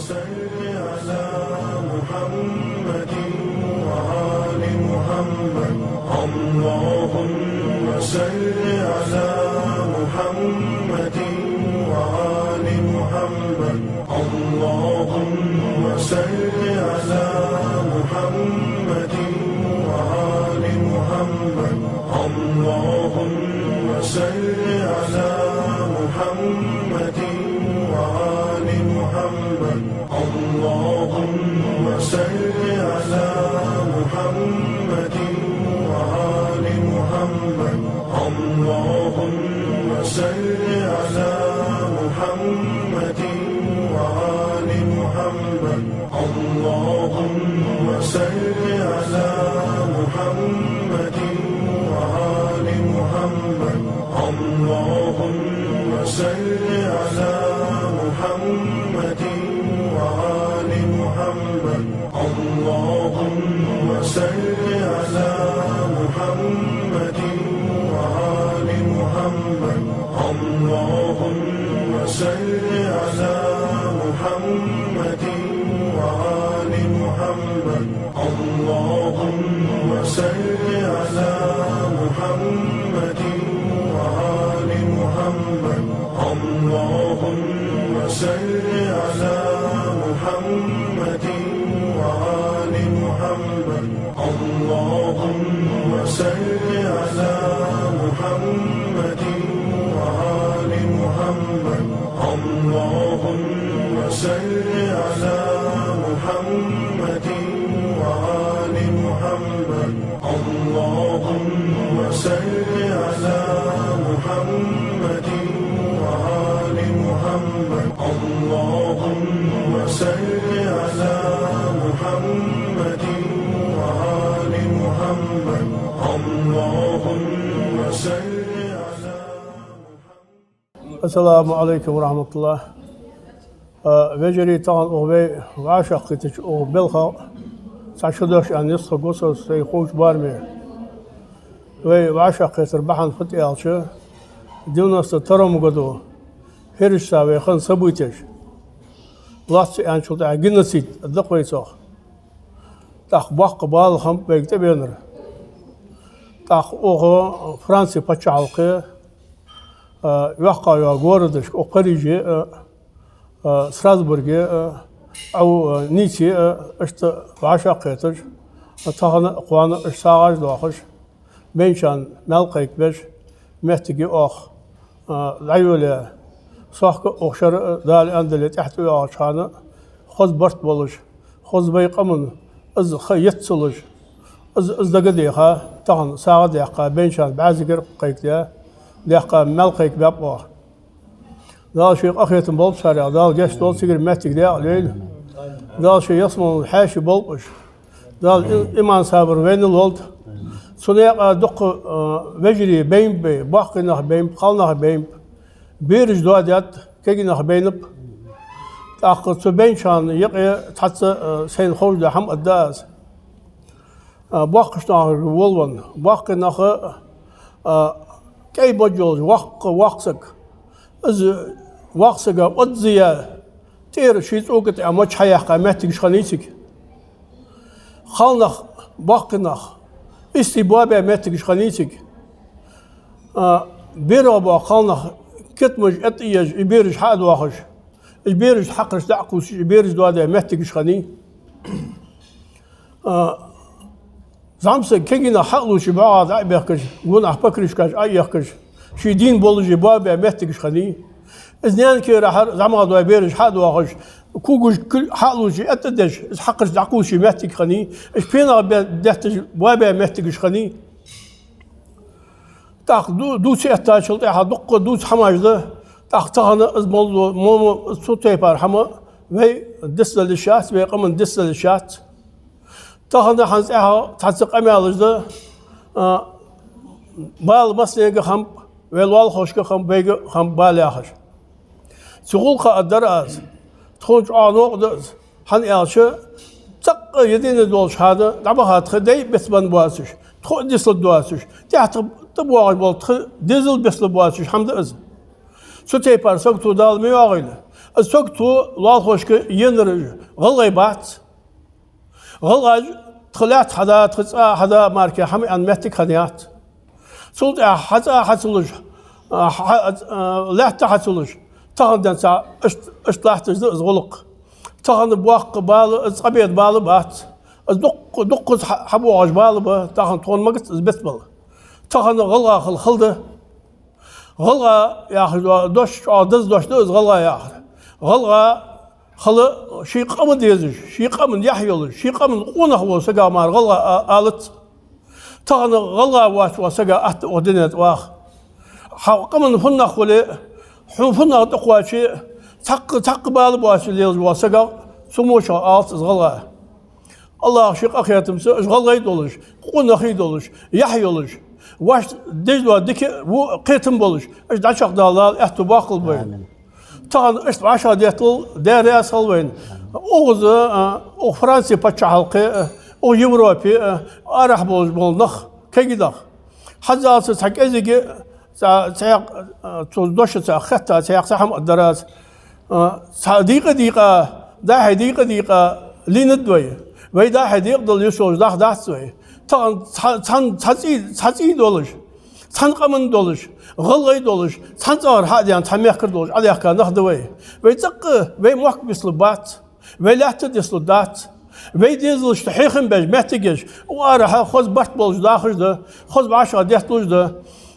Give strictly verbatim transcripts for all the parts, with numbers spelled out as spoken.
صل على محمد وآل محمد. اللهم صل على محمد وآل محمد. اللهم صل على محمد وآل محمد. اللهم صل على محمد وآل محمد. اللهم صل على محمد وآل محمد. اللهم صل على محمد وآل محمد. اللهم صل على محمد وآل محمد. اللهم صل على محمد وآل محمد. اللهم صل على محمد وآل محمد. اللهم صل على محمد وآل محمد. اللهم صل على محمد وآل محمد. اللهم صل على محمد وآل محمد. اللهم صل على محمد وآل محمد. اللهم صل على محمد وآل محمد. اللهم صل على محمد وآل محمد. اللهم صل على محمد وآل محمد. اللهم صل على محمد. السلام عليكم ورحمة الله. А, вежарий, тахан укх вай вӀашагӀкхетача укх балха цхьа шу дош аьнна нийсхо гу со сай ховча бараме. Вай вӀашагӀкхетара бахьан фуд аьлча, девяносто втором году хӀираша вай хинна событеш. Лоацца аьнначул тӀехьагӀа геноцид да-кх вай цох. ТӀаккха боккха бала хиннаб вайга тӀабенар. ТӀаккха укх Франце паччахьалкхе, а, йоккха-йоккха городашка, укх Париже а, а, Страсбурге а, ау, а, Ницце а, иштта вӀашагӀкхеташ, а, тахан а, кхоана а иштта сагӀаш доахаш, бенчарна маьл кхайкабеш, моттиг я оаха, а, дӀайолаяь. Сохка а укх шера а, Дала аьннадале, тӀехьа тӀайоагӀача хана хоза барт болаш, хоза вай къаман из ха йиц ца луш, из, из дага а деха, тахан сагӀа а даьккха, бенчарна бӀаь зикар а кхайкадаь, даьккха маьл кхайкабаьб оаха. Дала ший къахетам болба царех, Дала гешт долда, цигара моттиг декъа лойла. Дала ший ялсмален хьаьший болба уж. Дала и-, иман, сабар вайна лолда. Цу наькъа дукха, а, вежарий байнаб вай, боккхий нах байнаб, кхалнах байнаб, бераш доадаьд, кегий нах байнаб. ТӀаккха цу бенчарна юкъе цхьацца, а, сайна ховш дола хӀама аргда аз. А, боккхача нахага волавенна, боккхий нах, а, кӀай бож йолаш, воккха, воккха саг. Из воккха сага одзая, тӀера ший цӀока тӀа моча хьаяьккха моттигаш хиннай цига. Кхалнах, боккхий нах, истий боабаь моттигаш хиннай цига. А, берагӀа бола кхалнах, китамаш эттӀаеш, и бераш хьа а доахаш, и бераш хьакхараш дӀа а кхувсаш, и бераш доадаь моттигаш хиннай. А, зӀамсаг кегий нах хьа а лувчий, бӀоагӀа дӀа а бехкаш, гонахьа покрышкаш Ӏоехкаш, ший дийна боллаши боабаь моттигаш хиннай. Из наьна керахьара зӀамагӀа дола бераш хьа а доахаш, когаш кулг хьа а лувчий, эттӀадеш, из хьакхараш дӀакхувсаш моттиг хиннай. Из пенагӀа бе-, детташ боабаь моттигаш хиннай. ТӀаккха ду-, дувца эттачул тӀехьагӀа дуккха дувца хӀамаш да. ТӀаккха тахан из мел до-, мо-, мо-, цу тайпара хӀама вай дицдала йиш яц, вай къаман дицдала йиш яц. Тахан хӀанз тӀехьа цхьацца къамаьлаш да, а, бала массанега хиннаб, вай лоалахошка хиннаб, вайга хиннаб бала яхаш. Цу гӀулакха а дар аз, тхона чӀоагӀа новкъа да из, хӀана аьлча, цӀаккха единый долча хана дӀабаха тха дай бицбенна боацаш, тхо а дицлургдоацаш, тӀехьа тха тӀабоагӀаш бола тха дезал бицлургбоацаш хӀама да из. Цу тайпара сагото Дала ма йоагӀийла. Из сагото лоалахошка енараш гӀалгӀай бац. ГӀалгӀаша тха лаьтта хьада, тха цӀа хьада мара кхы хӀама аьнна моттиг хиннаяц. Цул тӀехьагӀа хьа цӀа хьа ца луш, а, хьа, а, лаьтта хьа ца луш, тахан денз а иштта, иштта латташ да из гӀулакх. Тахан боккха бала, из цкъа беда бала бац. Из дуккха-, дуккхаза хьа-, хьабоагӀаш бала ба, тахан тхона магац из бицбала. Тахан гӀалгӀа хила хала да. ГӀалгӀа яхаш дола дош чӀоагӀа деза дош да из, гӀалгӀа яхар. ГӀалгӀа хила ший къаман дезаш, ший къаман яхь йолаш, ший къаман къонах вола сага мара гӀалгӀа а-, алац. Тахан гӀалгӀа воацача сага атта укх дунен тӀа ваха. Хьа къаман фуннагӀа хуле а, хьона фуннагӀа тӀакхоаче а, цхьаккха, цхьаккха бала боацаш лелаш вола сага цу моча алац из гӀалгӀа. АллахӀа ший къахетамца, уж гӀалгӀай долаш, къонахий долаш, яхь йолаш, вайна дезаш дола дика а, во а кхетам болаш, уж дӀачакхдаллал аьттув боаккхалба вайна. Амин. Тахан иштта вӀашагӀдетталу Даьла раьза хилва вайна. Укхаза, а, укх Франце паччахьалкхе а, укх Европе а, арахьа болаш бола нах, кегий нах. Хьаззалца цхьа кӀезига цхьа, цхьа, а, цу дошаца хетта, цхьа, цхьа хӀама дар аз. А, цхьа дийкъа-дийкъа, дӀа-хьа дийкъа-дийкъа лийннад вай. Вай дӀа-хьа декъадала йиш йолаш нах дац вай. Тахан цхьа, цхьан, цхьа цӀий, цхьа цӀий долаш, цхьан къаман долаш, гӀалгӀай долаш, цхьан цӀагӀара хьа а даьнна, цхьан мехкара долаш Ӏодехка нах да вай. Вай цӀаккха, вай мохк бицлургбац. Вай лаьтта дицлургдац. Вай дезалашта хьехам беш, моттиг еш, укх арахьа хоза барт болаш дахаш да, хоза вӀашагӀдетталуш да.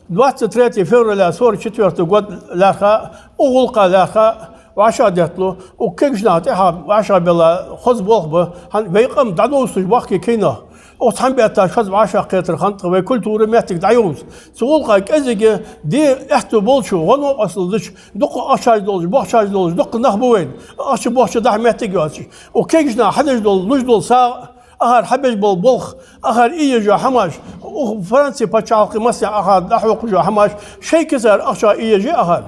Двадцать третье февраля сорок четвёртого года лаьрхӀа, укх гӀулакха лаьрхӀа вӀашагӀдетталу, укх кегийча наха тӀехьа вӀашагӀбелла хоза болх ба, хӀана вай къам дӀадовзийташ бахке кегий нах. Укх цхьан бетта шозза вӀашагӀкхетар хиннад тха, вай культура, моттиг дӀайовз. Цу гӀулакха кӀезига де аьттув болчо, гӀо-новкъостал дича, дукха ахчаш долаш, бохчаш долаш, дукха нах ба вайна, ахча-бохча дахьа моттиг йоацаш. Укх кегийча наха хьадеш дола, луш дола сагӀа, акхар хьабеш бола болх, акхар ийеш йола хӀамаш, укх Франце паччахьалкхе массанахьа акхар дӀахьокхаш йола хӀамаш, шоай кисара ахчах ийеш я акхар.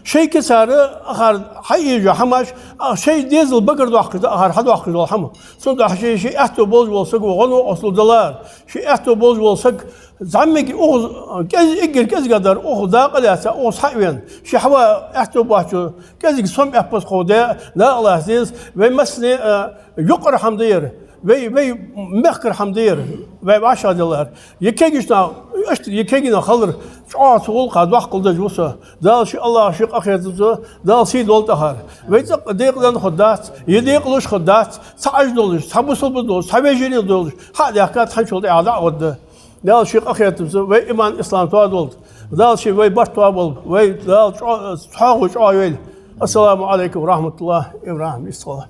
Шоай кисара акхар хьаийеш йола хӀамаш, а, шоай дезала багара доаккхаш да акхар хьадоаккхаш дола хӀама. Цудухьа шоай, шоай аьттув болаш вола саг гӀо-новкъостал далар. Шоай аьттув болаш вола саг зӀамига укхаза кӀез-, эггара кӀезигагӀдар укхаза дакъа лаьца, укхаза хьа а вена, ший хьава аьттув боацачо кӀезига сом-эппаз кховда, дакъа лаца деза, вай массане а юкъара хӀама да ер, вай, вай мехкара хӀама да ер, вай вӀашагӀделлар. Е кегийча наха, иштта е кегий нах хилар чӀоагӀа цу гӀулакха доаккхал дезаш ва со. Дала ший, АллахӀа ший къахетамца, Дала сий долда акхар. Вай цӀаккха декъаденна хургдац, е декъалуш хургдац, цхьа Ӏаж долаш, цхьа бусалба долаш, цхьа вежарий долаш, хьа а даьхка, цхьанчул тӀехьагӀа дӀа а гӀоргда. Дала ший къахетамца вай иман, ислам тоадолда. Дала ший вай барт тоаболба. Вай Дала чӀо-, цхьоагӀо чӀоагӀйойла. Ассаламу Ӏалайкум ва рахьматуллахӀ. ИбрахӀим, истхула.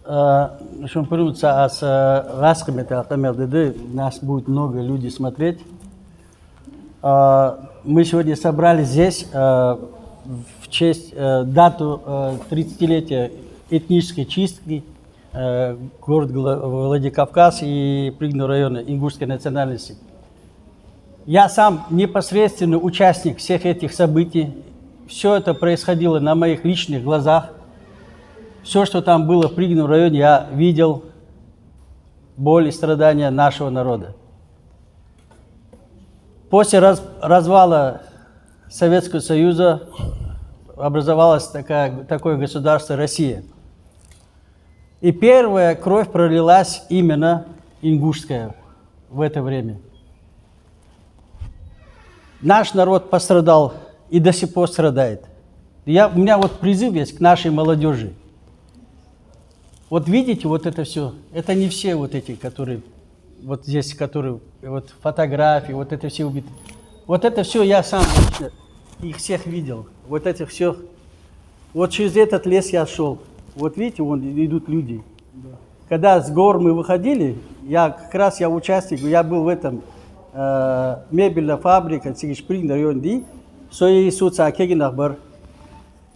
Э, шун пурмуца аз, э, гӀазкхий меттала къамаьл дергда, нас будет много людей смотреть. А, мы сегодня собрались здесь, а, в честь, э, дату, э, тридцатилетия этнической чистки, э, город Гла-, Владикавказ и Пригородного района ингушской национальности. Я сам непосредственный участник всех этих событий. Всё это происходило на моих личных глазах. Всё, что там было в Пригородном районе, я видел боль и страдания нашего народа. После раз-, развала Советского Союза образовалось такая, такое государство Россия. И первая кровь пролилась именно ингушская в это время. Наш народ пострадал и до сих пор страдает. Я, у меня вот призыв есть к нашей молодёжи. Вот видите, вот это всё, это не все вот эти, которые вот здесь, которые, вот фотографии, вот это все убиты. Вот это всё я сам лично их всех видел. Вот это всё. Вот через этот лес я шёл. Вот видите, вон идут люди. Когда с гор мы выходили, я как раз, я участник, я был в этом, э, мебельная фабрика, цига Пригородный район, ди, сои суца кегий нах бар.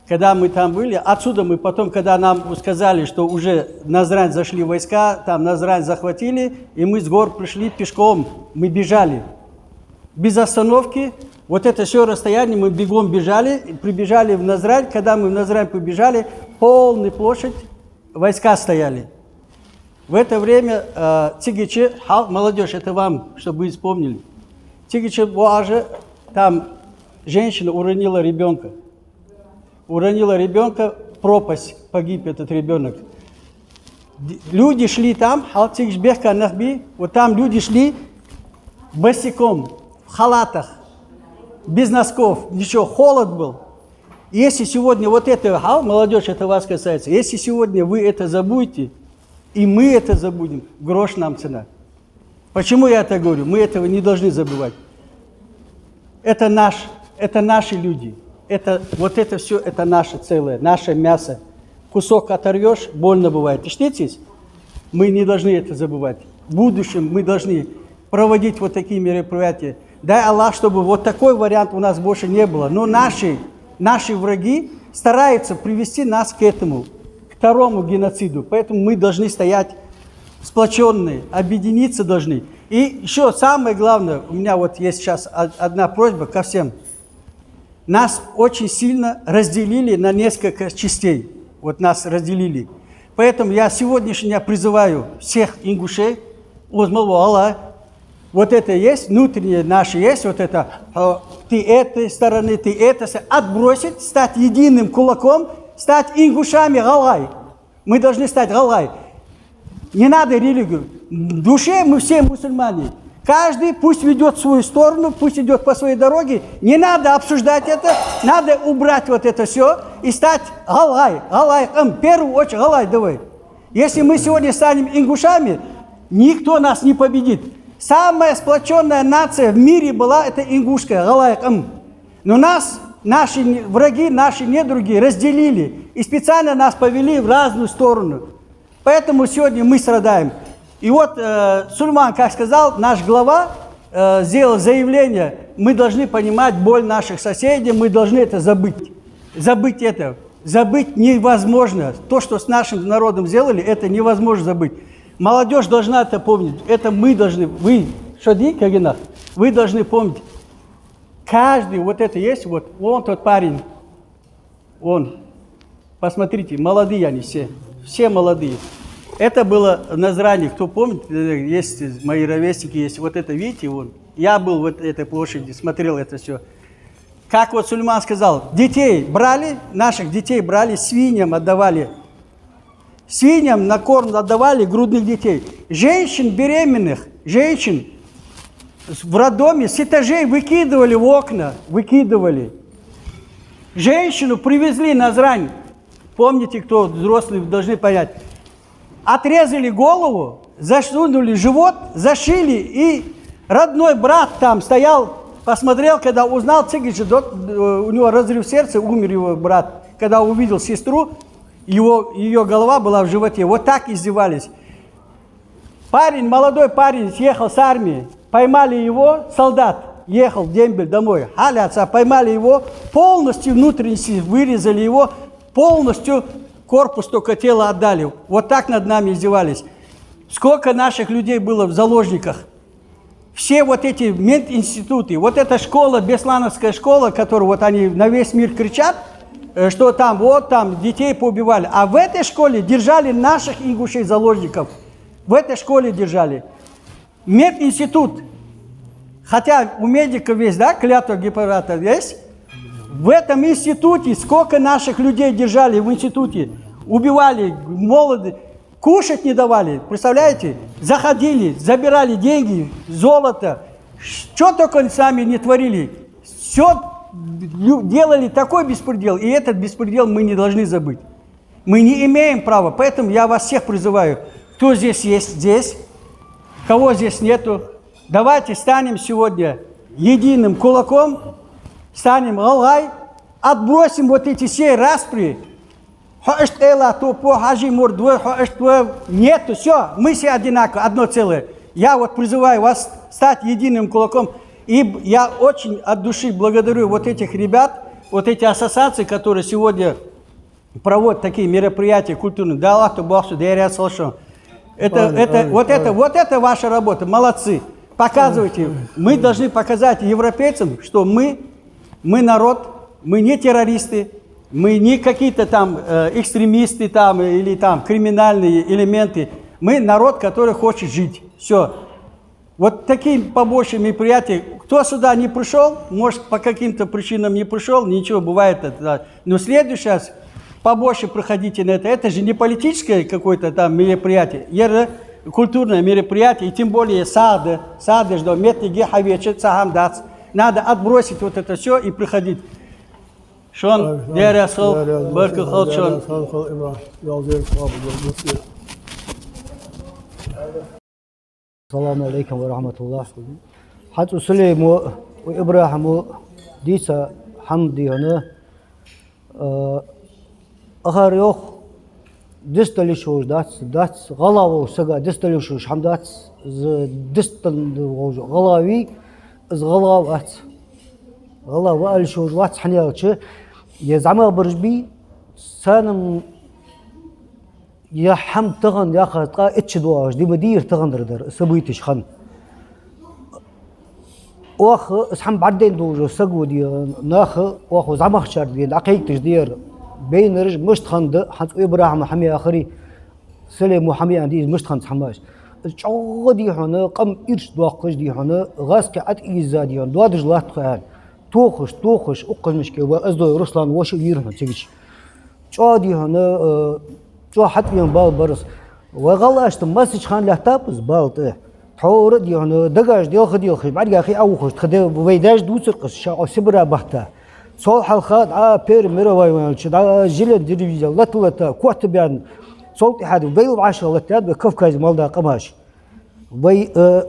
Когда мы там были, отсюда мы потом, когда нам сказали, что уже Назрань зашли войска, там Назрань захватили, и мы с гор пришли пешком, мы бежали. Без остановки, вот это всё расстояние, мы бегом бежали, прибежали в Назрань. Когда мы в Назрань прибежали, полная площадь, войска стояли. В это время, э, цига чи, хьал-, молодёжь, это вам, чтобы вы вспомнили. Цига чи боагӀаш, там Женщина уронила ребёнка. Уронила ребёнка в пропасть, погиб этот ребёнок. Д-, люди шли там, хьалцигаш бехка нах бий, вот там люди шли босиком, в халатах, без носков, ничего, холод был. Если сегодня вот это, а, молодёжь, это вас касается, если сегодня вы это забудете, и мы это забудем, грош нам цена. Почему я это говорю? Мы этого не должны забывать. Это наш, это наши люди. Это, вот это всё, это наше целое, наше мясо. Кусок оторвёшь, больно бывает. Иштта деций? Мы не должны это забывать. В будущем мы должны проводить вот такие мероприятия. Дай Аллах, чтобы вот такой вариант у нас больше не было. Но наши, наши враги стараются привести нас к этому, к второму геноциду. Поэтому мы должны стоять сплочённые, объединиться должны. И ещё самое главное, у меня вот есть сейчас од-, одна просьба ко всем. Нас очень сильно разделили на несколько частей. Вот нас разделили. Поэтому я сегодняшнего дня призываю всех ингушей, оз мел вола гӀалгӀай, вот это есть, внутреннее наше есть, вот это, э, ты этой стороны, ты это, с-, отбросить, стать единым кулаком, стать ингушами гӀалгӀай. Мы должны стать гӀалгӀай. Не надо религию. В душе мы все мусульмане. Каждый пусть ведёт свою сторону, пусть идёт по своей дороге. Не надо обсуждать это. Надо убрать вот это всё и стать гӀалгӀай. ГӀалгӀай, м, в первую очередь гӀалгӀай давай. Если мы сегодня станем ингушами, никто нас не победит. Самая сплочённая нация в мире была, это ингушская, гӀалгӀай, м. Но нас наши не-, враги, наши недруги разделили и специально нас повели в разную сторону. Поэтому сегодня мы страдаем. И вот, э, Сульман, как сказал, наш глава, э, сделал заявление, мы должны понимать боль наших соседей, мы должны это забыть. Забыть это. Забыть невозможно. То, что с нашим народом сделали, это невозможно забыть. Молодёжь должна это помнить. Это мы должны, вы, шо дий кагина, вы должны помнить. Каждый, вот это есть, вот, вон тот парень, вон, посмотрите, молодые они все, все молодые. Это было в Назрани, кто помнит, э, есть мои ровесники, есть, вот это, видите, вон, я был в эт-, этой площади, смотрел это всё. Как вот Сульман сказал, детей брали, наших детей брали, свиньям отдавали. Свиньям на корм отдавали грудных детей. Женщин беременных, женщин с-, в роддоме с этажей выкидывали в окна, выкидывали. Женщину привезли на Назрань. Помните, кто взрослый, должны понять. Отрезали голову, засунули живот, зашили, и родной брат там стоял, посмотрел, когда узнал, цигиджи дот-, э, у него разрыв сердца, умер его брат, когда увидел сестру, его, её голова была в животе. Вот так издевались. Парень, молодой парень съехал с армии, поймали его, солдат ехал в дембель домой, хьалаьца, поймали его, полностью внутренности вырезали его, полностью корпус, только тело отдали. Вот так над нами издевались. Сколько наших людей было в заложниках. Все вот эти мединституты, вот эта школа, Беслановская школа, которую вот они на весь мир кричат, э, что там, вот там детей поубивали. А в этой школе держали наших ингушей заложников. В этой школе держали. Мединститут. Хотя у медиков есть, да, клятва Гиппократа есть. В этом институте сколько наших людей держали в институте, убивали, молоды, кушать не давали, представляете? Заходили, забирали деньги, золото, что только они с нами не творили. Всё лю-, делали такой беспредел, и этот беспредел мы не должны забыть. Мы не имеем права, поэтому я вас всех призываю, кто здесь есть, здесь, кого здесь нету, давайте станем сегодня единым кулаком, станем гӀалгӀай, отбросим вот эти все распри. Хьо иштта эла тупо, хьажи мурд вой, хьо иштта вой. Нету, всё, мы все одинаково, одно целое. Я вот призываю вас стать единым кулаком. И б-, я очень от души благодарю вот этих ребят, вот эти ассоциации, которые сегодня проводят такие мероприятия культурные. Да, Аллах то бахшу, да, я рад слышал. Это, Амин, это, амин, вот это, амин. Вот это ваша работа, молодцы. Показывайте. Амин, амин. Мы должны показать европейцам, что мы, мы народ, мы не террористы, мы не какие-то там, э, экстремисты там или там криминальные элементы. Мы народ, который хочет жить. Всё. Вот такие побольше мероприятия. Кто сюда не пришёл, может, по каким-то причинам не пришёл, ничего, бывает это, да. Но в следующий раз побольше приходите на это. Это же не политическое какое-то там мероприятие, ер культурное мероприятие, и тем более сагӀа да, сагӀа да, что меттиге хьавеча цхьа хӀама дац. Надо отбросить вот это всё и приходить. Шоана Даьла раьза хилва, баркал хилда шоана. Салам Ӏалайкум ва рахьматуллахӀ. ХӀанз цу Сулеймо, цу ИбрахӀимо дийца хӀама да хьона, э, акхар йоах, дицдала йиш йолаш дац, дац, гӀалгӀа волча сага дицдала йиш йолаш хӀама дац, из дицдан волаш гӀалгӀа вий, из гӀалгӀа вац. ГӀалгӀа ва ала йиш йолаш вац, хӀана аьлча, ер зӀамагӀбараш бий, царна ер хӀама тахан яхар ткъаь итт шу доагӀаш ди ма дий ер, таханара дар, событеш хинна. Оаха из хӀама бӀаргадайна долаш саг ва дий, наха, оаха зӀамагӀчар дий, дӀакхайкадеш дий ер. Байнараш мишта хиннад, хӀанз цу ИбрахӀима хӀама яхари, Сулеймо хӀама яьнна дий из, мишта хиннад хӀамаш. Из чӀоагӀа дий хьона, къам ирча доаккхаш дий хьона, гӀазкхий Ӏад ийза дий хьона, доадаш латт тхо аьнна. Тохаш, тохаш, укхаза мишка ва, Оздой Руслана воша вийра хьона цига. ЧӀоагӀа дий хьона, э, чӀоагӀа хьатӀавена бала бар из. Вай гӀалгӀашта массача хана лаьттаб из бала тӀа. Тхьовра дий хьона, дагаш делха-делхаш, бӀаргех Ӏоухаш, тха де вай даьша дувцар-кх из, ша Сибре бахийта. Цул хьалха дӀа Первая мировая вайнача, дӀа железная дивизия лата-лата, котта баьнна, цул тӀехьагӀа вай вӀашагӀлаттадаьд вай Кавказе мел дола къамаш. Вай, э,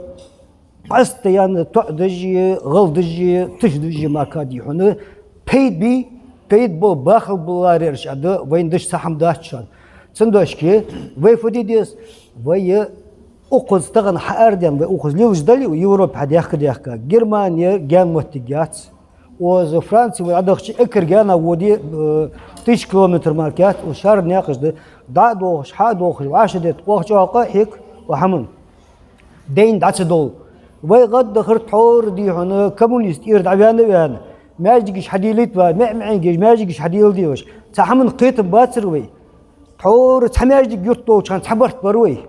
постоянно тоӀадеш а, гӀалдеш а, тишдеш а мара дий хьона, пайда бий, пайда бола бахалбаларераш а да, вайна деш цхьа хӀама дац шоана. Цудухьа вай фу де деза, вай укхаза тахан хьаарадаьнна, вай укхаза лелаш дале, Европе хьадаьхка-даьхка, Германе гаьна моттиг яц. Укхаза Франце вай дӀадахача, эггара гаьна воде, э, тысяча километр мара яц, укх шера наькъаш да, дӀа а дохаш, хьа а дохаш, вӀашагӀдетта, оаха чӀоагӀа къа а хьег, укх хӀаман. Дайна дӀа ца довла. Вай гӀаддахар тхьовра дий хьона, коммунист ира дӀавена а вена, маьждигаш хьаделийта вар, маьӀ-маьӀингеж маьждигаш хьаделаделаш. Цхьа хӀаман кхетам бацар вай. Тхьовра цхьа маьждиг юрта долча хана цхьа барт бар вай.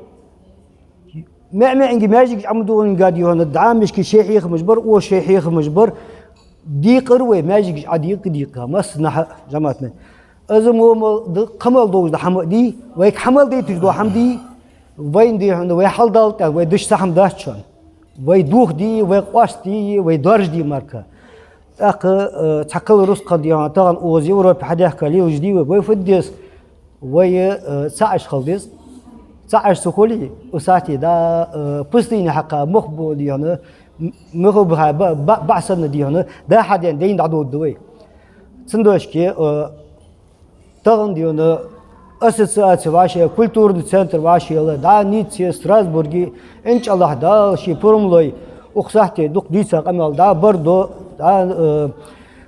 МаьӀ-маьӀинге маьждигаш Ӏомаде гӀо-, гӀо-, дий хьона, дӀа мишка шоай хьехамаш бар, укхо шоай хьехамаш бар. Декъар вай, маьждигаш Ӏодекъа, декъа, массанахьа жамаӀатна. Из мо мел д-, кхы мел долаш да хӀама а дий, вайга хӀама мел дайташ дола хӀама дий, вайна дий хьона, вай хьалдаллалца, вай деш цхьа хӀама дац шоана. Вай дохаде, вай къоастаде, вай доаржаде мара. ТӀаккха, э, цхьа кхалсаг рузкъа дий хьона, тахан укхаза Европе хьадаьхка лелаш дий вай, вай фу де деза? Вай, э, цаӀаш хила деза. ЦаӀаш ца хуле, укх сахьате дӀа, э, пустыне хьакха мох бу дий хьона, м-, мохо баха ба-, ба-, баӀ санна дий хьона, дӀа-хьа даьнна дайна дӀадода вай. Цудухьа, э, тахан дий хьона ассоциаци вӀашагӀъелла, культурни центр вӀашагӀъелла, дӀа Ницце, Страсбурге, иншааллахӀ, Дала ший пурам лой, укх сахьате дукха дийца къамаьл дӀа Бордо, дӀа, э,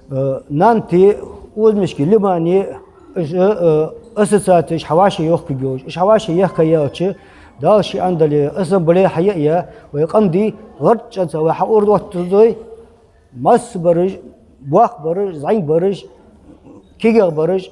э, Нанте, укхаза мишка Лимане, уж, э, ассоциацеш хьавӀашагӀъехка йолаш. Уж хьавӀашагӀъехка яьлча, Дала ше аьнна дале, ассамблея хьаяь а яь, вай къам дий, гӀарчӀанца вай хьаоттадергда вай, масса бараш, боккха бараш, зӀамига бараш, кегий бараш,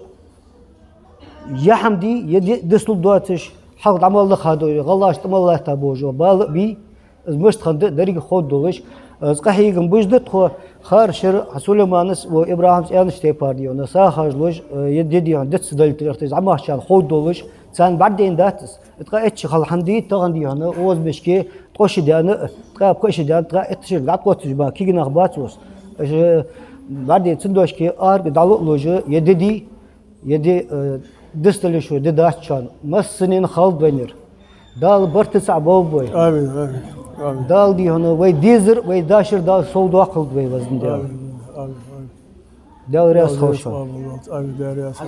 е хӀама дий, е ди-, дицлургдоацаш, хьалха дӀа мел даха долаш, гӀалгӀашта тӀа мел латта болаш бала а бий, из мишта хиннад деррига ховргдолаш, из къахьегам беш да тхо, хӀара шера хьа Сулейманас, ва ИбрахӀимас аьннача тайпара дий хьона, сагӀа хьажалуш, е ди дий хьона, диц далийтар, зӀамагӀчарна ховргдолаш, царна бӀаргадайна дац из. Ткъаь итт шу хала хӀама дий, тахан дий хьона, укхаза мишка ткъо шу даьнна, ткъаь пхи шу даьнна, ткъаь итт шерга дӀакхоачаш ба, кегий нах бац укхаза. Уж бӀаргадайна, цудухьа арга дӀалуш, е ди дий, е ди, э, дицдала йиш йола ди дац шоана. Массанена хилда вайна ер. Дала барт цхьа болба вай. Амин, амин, амин. Дала дий хьона вай дезар, вай дашар Дала совдоаккхалда вай, везан Даьла. Амин, амин, амин. Даьла раьза хилва шоана. Амин, Даьла раьза.